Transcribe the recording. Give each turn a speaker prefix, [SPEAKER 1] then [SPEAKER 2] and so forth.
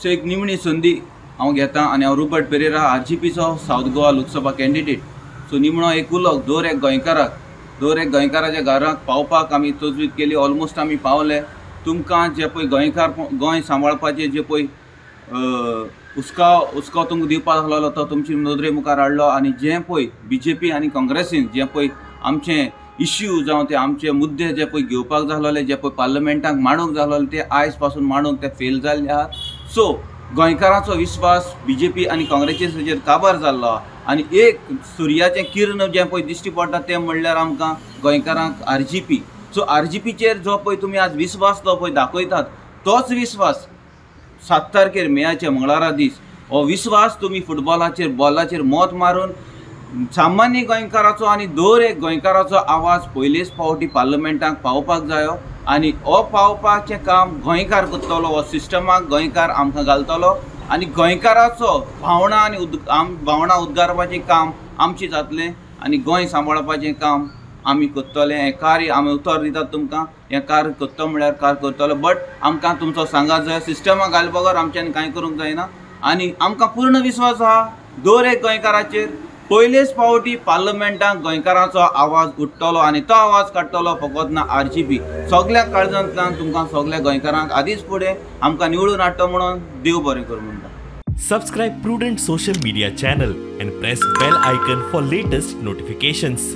[SPEAKER 1] So एक निमणी संदी हांव घेता आनी हांव रुबर्ट पेरेरा, आरजीपीचो south Goa Lok Sabha candidate. So निमणो एक उलोक दर एक गोंयकाराक, दर एक गोंयकाराच्या घराक पावपाक आमी तजवीज केली, ऑलमोस्ट आमी पावले। तुमकां जे पळय गोंयकार गोंय सांबाळपाचें जे पळय हुस्को तुमकां दिवपाक लागलो तो तुमची नदरे मुखार हाडलो आनी जें पळय बीजेपी आनी काँग्रेसीन जें पळय आमचें इश्यू जावं ते आमचे मुद्दे जे पळय घेवपाक जालोले, जे पळय पार्लमेंटाक मांडूंक जालोले ते आयज पासून मांडूंक ते फेल जाल्ले आहात। सो गोंयकारांचो विस्वास बीजेपी आनी काँग्रेसीचेर काबार जाल्लो आहा आनी एक सुर्याचें किर्ण जें पळय दिश्टी पडटा तें म्हणल्यार आमकां गोंयकारांक आरजीपी। सो आरजीपीचेर जो पळय तुमी आज विस्वास जो पळय दाखयतात तोच विस्वास 7 तारखेर मेयाचे मंगळारा दीस हो विस्वास तुमी फुटबॉलाचेर बॉलाचेर मत मारून सामान्य गोंयकाराचो आनी दर एक गोंयकाराचो आवाज पयलेच फावटी पार्लमेंटाक पावपाक जायो आनी हो पावपाचें काम गोंयकार करतलो, हो सिस्टमाक गोंयकार आमकां घालतलो आनी गोंयकाराचो भावना आनी भावना उद्गारपाचें काम आमचें जातलें आनी गोंय सांबाळपाचें काम आमी करतले। हें कार्य आमी उतर दितात तुमकां, हें कार्य करता म्हळ्यार कार्य करतलो, बट आमकां तुमचो सांगात जाय। सिस्टमाक घाल बगर आमच्यान कांय करूंक जायना आनी आमकां पूर्ण विस्वास आहा दर एक गोंयकाराचेर। पयलेच फावटी पार्लमेंटाक गोंयकारांचो आवाज उठ्ठलो आनी तो आवाज काडटलो फकत ना आरजीपी। सगल्या काळजांतल्यान तुमकां सगल्या गोंयकारांक आदींच फुडें आमकां निवडून हाडटा म्हणून देव बरें करूं म्हणटा।
[SPEAKER 2] Subscribe Prudent social media channel and press bell icon for latest notifications.